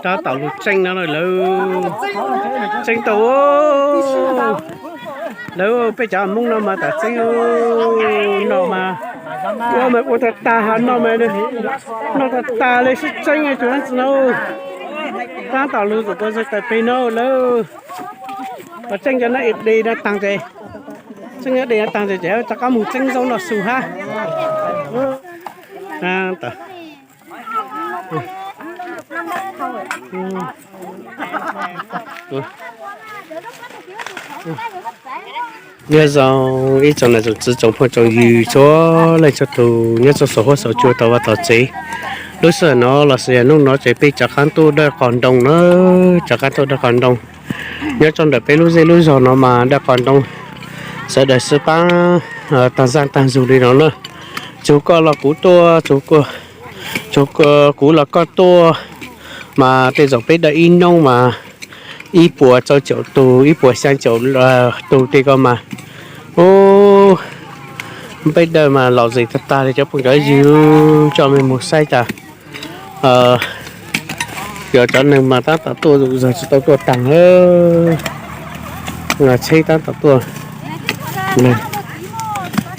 Tab tom lug tseeb no lawv tseeb tau. Lawv peb cov Hmoob no mas tam tseeb no mas ua mas ua tag tag ha no mas noj tag tag li sib tseeb tug nab tsi no. Tab tom lug tus pua zog tas peg no lawv tseeb cov nab ib de no taag ces, tseeb nab de no taag ces ces rov qab moog tseeb zaub noj su hab. Nyob zoo ib tsoom niam tsoom txiv tsoom phooj tsoom ywg txhua leej txhua tug nyob txhua saum huab saum cua tau vaj tau tsev. Lub sij hawm no los sis yog hnub no ces peb rov qab tuaj dawj qos ntoo na, rov qab tuaj dawj qos ntoo. Nyob rau ntawm peb lub zej lub zog no mas dawj qos ntoo, sawv daws sib paab taag zaaj taag zug li no na. Txug koj los kuv tuaj, txug kuv los koj tuaj, mas tej zaum peb dawj ib hnub mas ib puas rau caum tug, ib puas xyaa caum tug tej ko mas. Ub, peb dawj mas lom zem tag tag li cov phooj cov ywg, coj mej moog saib tas. Yog cov neeg mas tab tom tuaj zog tsis tau tuaj taag, tsheb tab tom tuaj, nws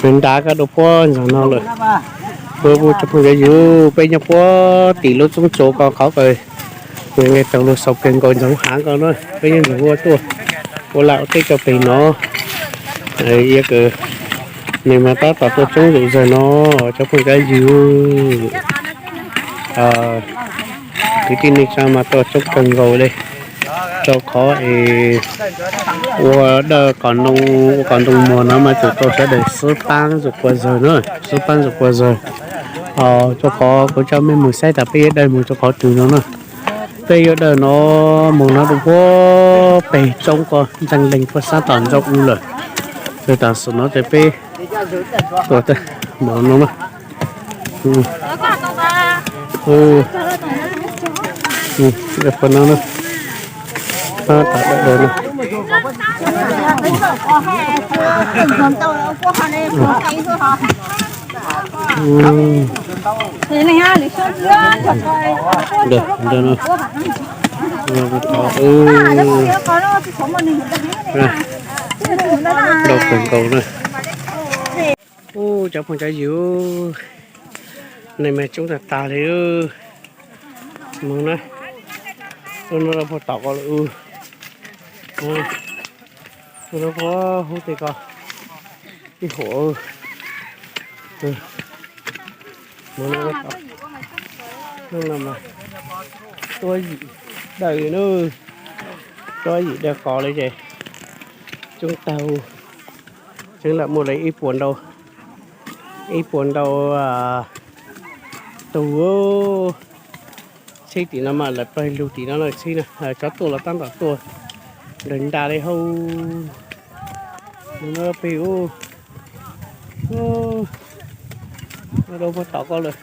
nrad koj dua puab ntxoog no lawm. Cov phooj cov ywg, peb nyob puab tim lub roob tsuas ko qhov kawg, nqe taug lug sau kawg nkaus ntxoov haav ko na, peb nyob ntxoov ua tuaj ua laj ua teb rau peg no. Yog nws mas tab tom tuaj coob zom zaws no, cov phooj cov ywg. Kwv tij neej tsa mas tuaj coob kawg nkaus li, rau qhov es ua dawj qos ntoo, ua qos ntoo muag no mas tsum tau sawv daws sib paab zom quas zawg na, sib paab zom quas zawg. Rau qhov kuv coj mej moog saib tas peb yuav dawj moog rau qhov twg no na. Peb yuav dawj no moog no rau puab peg roob ko ntseeg leeg puab sab tom ntsoov u lawm. Ces tam sim no ces peb tuaj mov no na. Puab no na, tab tom dawj no. Dawj no, dawj kawg nkaus na. Ub, cov phooj cov ywg, neeg mas coob tag tag li. Moog na, ub, no puag tom ko lawm. Ub, no puag hub tej ko ib huam. Hnub no mas tuab yim dawj na, tuab yim dawj qos li ces coob tag. Tseeb lam muaj li ib puas ntau, ib puas ntau tug. Tsheb tim no mas lawv pawg lug tim no na, tsheb na, tsob tuaj los tab tom tuaj nrag nrag li hauv. Peg ub, dau puag tom ko lawm.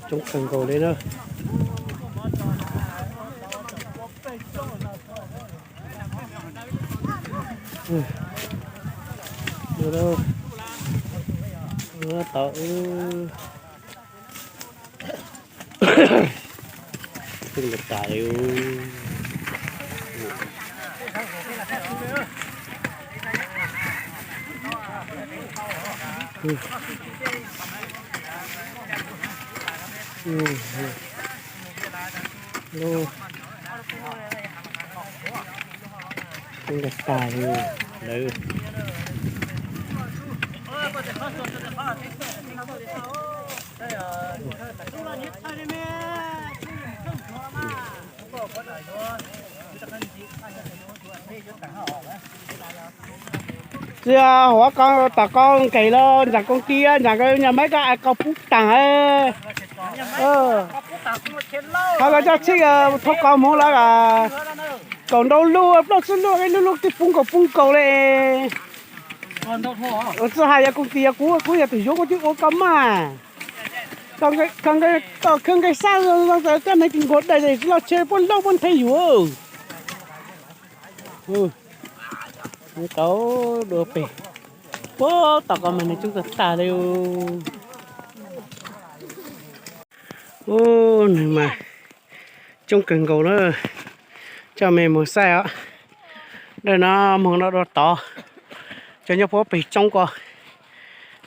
Coob kawg nkaus li na. Tau, tau tas li. Tau tas li lawm. Tsis, hov ko tom ko nqes los ntsam koom tis ntsam ko nyam mab ko ais ko pub taag. Qhov ko coj tsheb thauj ko moog lawm, kaum ntau lub plaub tsib lub, lub lub twb pub nkaus pub nkaus li. Tsis hais yog koom tis yog kuv, kuv yog tus yuav kuv twb ua ko mas. Koj khawb nqe sab zoo, koj hneev tsis nquag dais tsis loj tsheb puab laub puab nthe yus. Tau dua peg. Ua tom ko mas nws coob tag tag li. Ub, nws mas coob kawg nkaus na. Coj me mus saib os. Dawm no moog no dua tod. Cov nyob puag pem tsoob ko,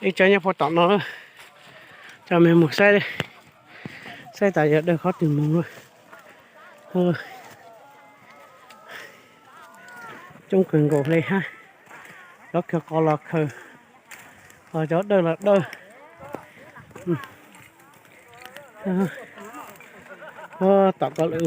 ib cov nyob puag tom no. Coj me mus saib, saib tas yog dawm qhov twg moog. Coob kawg nkaus li hab. Cov khaws qos los khaws, cov dawj los dawj. Tom ko lawm.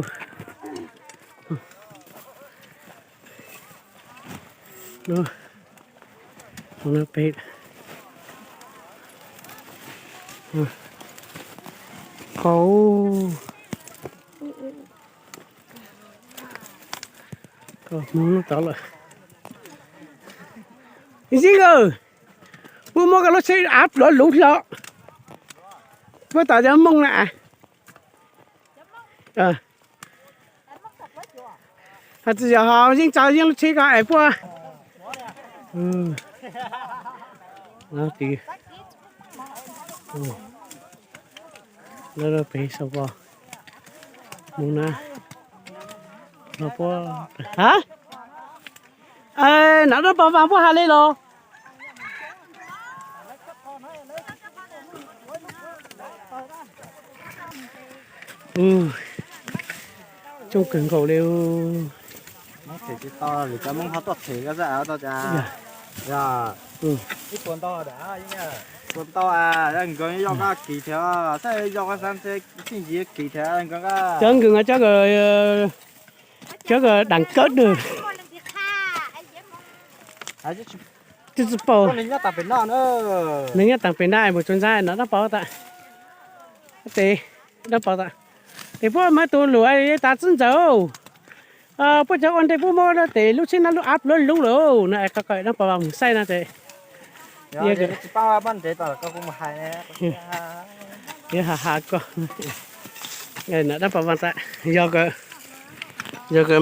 Ko, ko mus tod lawm. Yeej, puab muab koj lub tsheb av pluav luv hlo. Puab tom cov Moob na. Has tsi yog ho yeej tso yeej lub tsheb ko es puab. Lawv pem saum ko mus na. Hab, nam dab pas vas puab has li los? Coob kawg nkaus li. Tua ntau, tua ntau, yog koj kis thiab, saib yog koj xav txij ntsim kis thiab nkees, cov nkees, cov kawg daim kawb dwg. Tsi paub. Nws nyob taag pem na, mus tsuas ntxaib no dab pas tas. Tes, dab pas tas, tes puab muaj tug lug tas txwb ntxawm. Puab cov ua ntej puab muab tes lub tsheb no lub av pluav luv lawm no es koj dab pas mus saib no tes. Yuav ha ha koj. Dab pas tas, yog kawg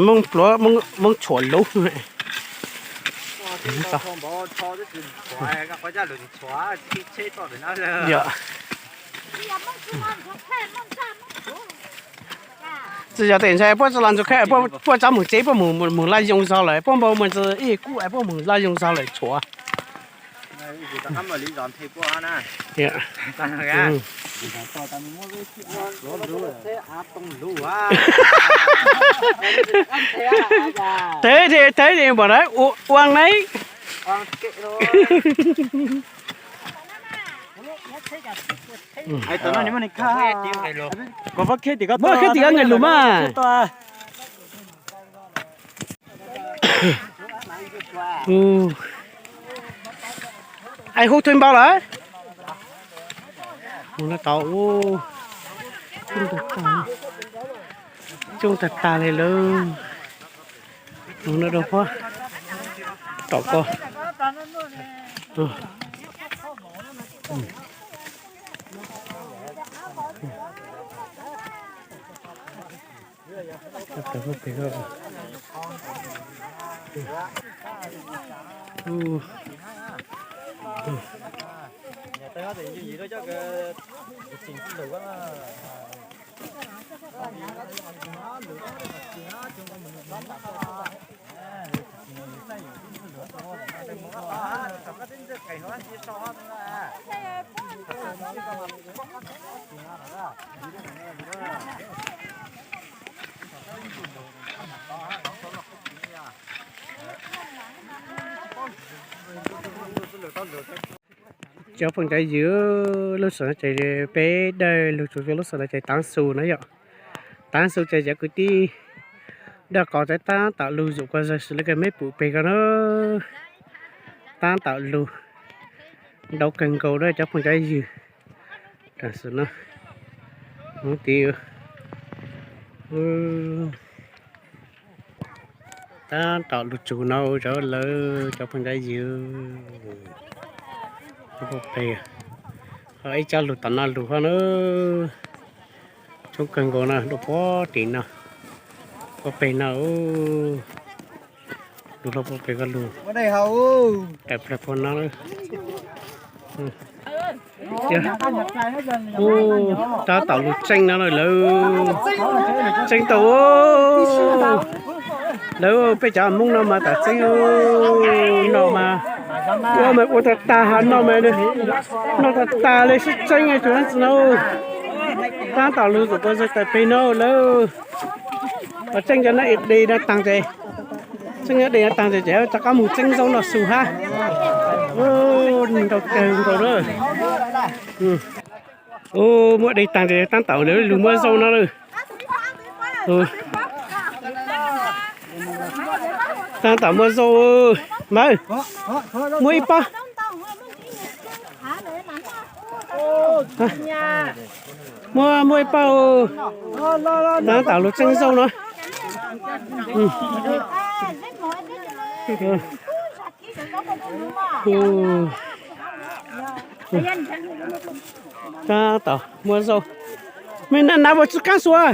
Moob pluav, Moob tshuam luv. Tsi yog tes ntshai puab tsi los ntsuag kha, puab tsav mus tsev, puab mus laj yoo zog lawm, puab npau mus ntsis ib kub es puab mus laj yoo zog lawm tshuav. Thev, thev npaum na, ua na. Muab khib tim koj nqes lug mas. Es hu thuê bao lawm. Mus no tau, coob tag tag li lawm. Mus no rau puag tom ko. Cov phooj cov ywg, lub sij hawm no ces peb dawj lug tsuas, lub sij hawm no ces tav su na yom. Tav su ces cov kwv tij dawj qos tab tom lug zuj zuj zus, lawv kawg meb pum peg ko na. Tab tom lug ntau kawg nkaus na cov phooj cov ywg. Tam sim no mus tid, tab tom lug tsuas no zov lawv cov phooj cov ywg. Puag peg, ho ib co lug tom no lug hov na. Coob kawg nkaus na, dua puag tim no, puag peg no. Lug hlo puag peg ko lug, tawm plaws puag no lawm. Tab tom lug tseeb no lawm, tseeb tau. Lawv peb cov Hmoob no mas tam tseeb no mas ua mas ua tag tag ha no mas noj tag tag li sib tseeb tug nab tsi no. Tab tom lug zuj ua zog tas peg no lawm. Tseeb cov nab de no taag tes, tseeb nab de no taag tes ces rov qab moog tseeb zaub noj su hab. Nrau kawg nkaus lawm. Muab de taag tes tab tom lug muab zaub no lawm. Tab tom muab zaub, Mawv, muab ib pob. Muab, muab ib pob. Tab tom lug tseeb zaub no. Tab tom muab zaub. Mej naj nav puas tsi qaab xua?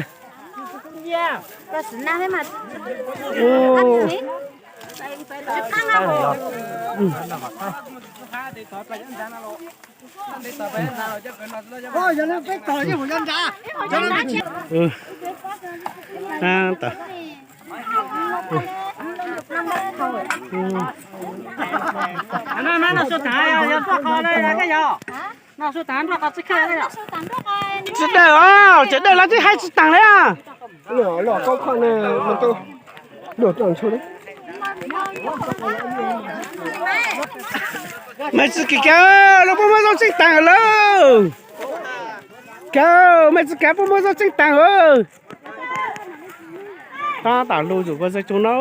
Tsi dawm os, tsi dawm los tib hais tsi taag li. Mej tsi kev kawg los puab muab zaub tseeb taag lawm. Kawg, mej tsi kev puab muab zaub tseeb taag lawm. Tab tom lug zuj ua zog tug no.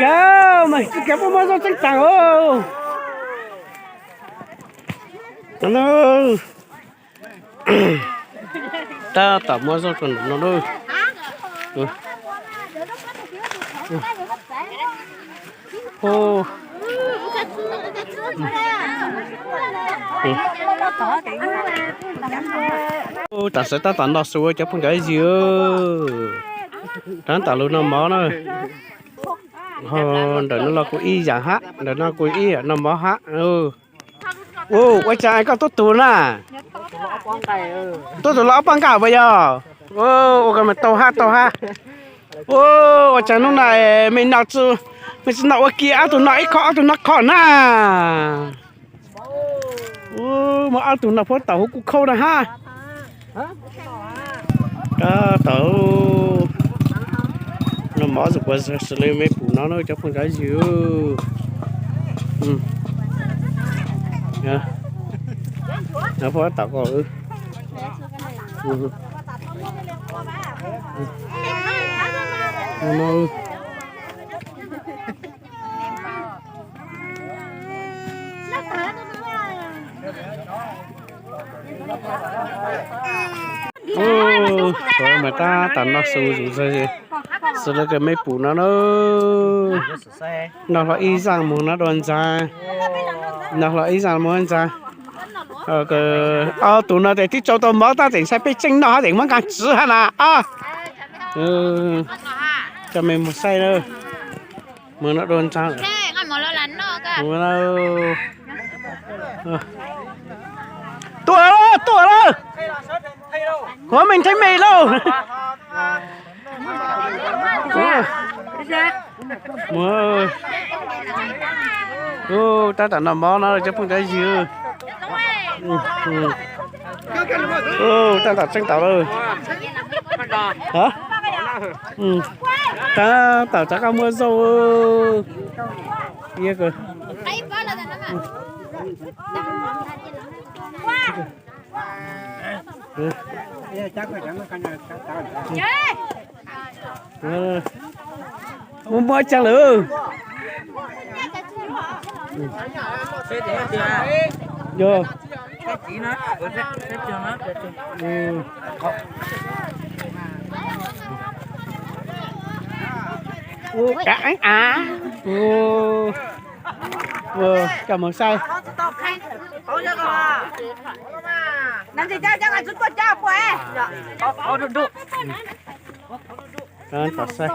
Kawg, mej tsi kev puab muab zaub tseeb taag os. Tab tom muab zaub tug no lawm. Tam sim tab tom noj su cov phooj ywg. Tab tom lug noj mov na. Ho ntawm no los kuj ib yaam hab, ntawm no kuj ib yaam noj mov hab. Ua cas koj tuab tug na? Tuab tug los ob poj nqaij puas yog? Ua koj mas tau hab tau hab. Ua cas hnub na mej noj, mej tsi noj ua ke, ob tug noj ib qho ob tug noj qho na. Muaj ob tug noj puab taum huv kuj khauj na hab. Tab tom noj mov zuj ua zog li mej pum no na cov phooj ywg. Puab taum ko. Mas tab tom noj su zuj ua zog, xws li kws mej pum no na. Noj hlo ib zaaj moog noj dua ntxaag, noj hlo ib zaaj moog ntxaag. Ob tug no tes twb tsau tau mov tab tes ntshai peb tseeb noj hab tes muab nqaa tsiv hab na. Coj mej moog saib na. Moog noj dua ntxaag. Tuaj lawm, tuaj lawm. Kuv mej nrhiav mej lauj. Tab tom noj mov no cov phooj ywg. Tab tom tseeb tau lawm. Tab tom rov qab muab zaub. Muab muab caag lawm. Yog. Coj moog saib. Tom saib.